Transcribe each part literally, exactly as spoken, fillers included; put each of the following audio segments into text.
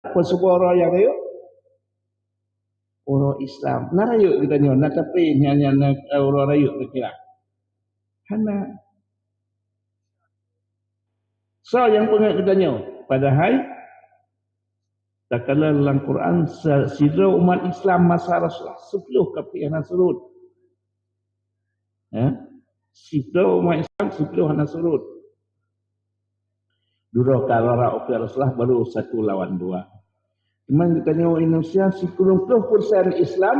Peue saboh uroe nyang rayeuk? Uroe Islam. Na rayeuk geutanyoe, na tapi nyan, nyan na, eh, uroe rayeuk kira. Hana. Soe nyang peungeut geutanyoe? Padahai takalon lam Quran, se-, sidroe umat Islam masa Rasulullah, siplôh kafé hana surot. Ya? Siplôh umat Islam, siplôh hana surot. Dudoe ka rara ukeue Rasulullah baru satu lawan dua. Teuma geutanyoe Indonesia sikureueng ploh persen Islam,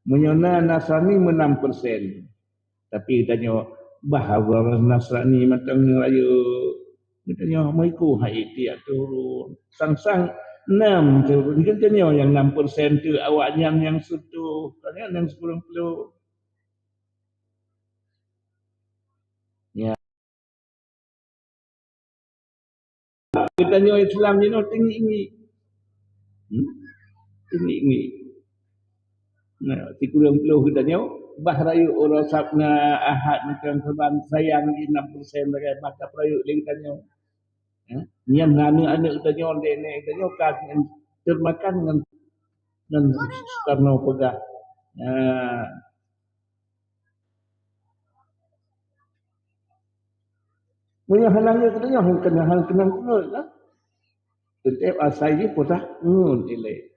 meunyoe na Nasrani meunan persen. Tapi geutanyoe, bah Nasrani mantong rayeuk. Geutanyoe meuiku hai tiek turun. Sang-sang nam turun. Geutanyoe nyang nam persen tu awaknyan nyang sutuh, awaknyan nyang sikureueng ploh. Ya. Geutanyoe Islam jinoe teungiek-ngiek. Hmm? Teungiek-ngiek. Nah, sikureueng ploh geutanyoe, bah rayeuk uroe Sabtu ngon Ahad mantong saban sayang di enam persen lagèe bah tapeurayeuk lé geutanyoe. Ya? Nyan aneuk-aneuk geutanyoe, nek-nek geutanyoe ka termakan ngon, ngon Soekarno peugah. Ya. Meunyoe hana ngieng geutanyoe, hana keunong, hana keunong keuneuk, kan? Teuntèe asai jih peugah ngon ilèe.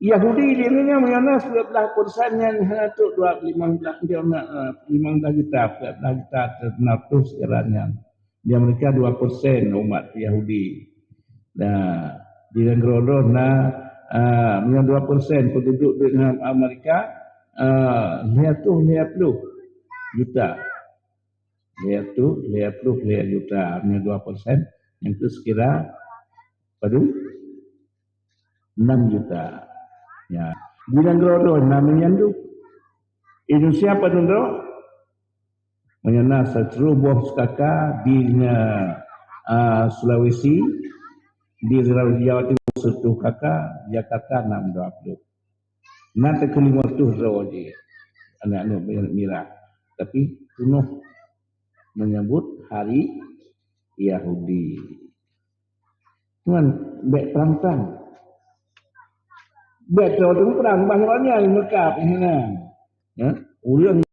Yahudi di dunia meunyoe na dua belas persen nyan hana trok dua, limong belas, dia na, eh, limong belas juta, empat belas juta enam ratus sekarang nyan. Di Amerika dua persen umat Yahudi. Nah, di nanggroe droe na, ah, meunyoe dua persen penduduk di Amerika, ah, lhèe reutôh lhèe ploh juta. Lhèe reutôh lhèe ploh lhèe juta, meunyoe dua persen, nyang tu sekira padum? Enam juta. Ya. Di nanggroe droe na meunyan duek. Indonesia padum droe? Meunyoe na siteureuboh K K di, ah, Sulawesi, di Jawa Timur siteureuboh K K, Jakarta enam dua puluh. Na teukeulima reutôh droe jih aneuk-aneuk mirah, tapi peunoh menyambut hari Yahudi. Cuman bèk prang-prang. Bèk droe teumeuprang, bah nyan meukat nyan. Ya, ureueng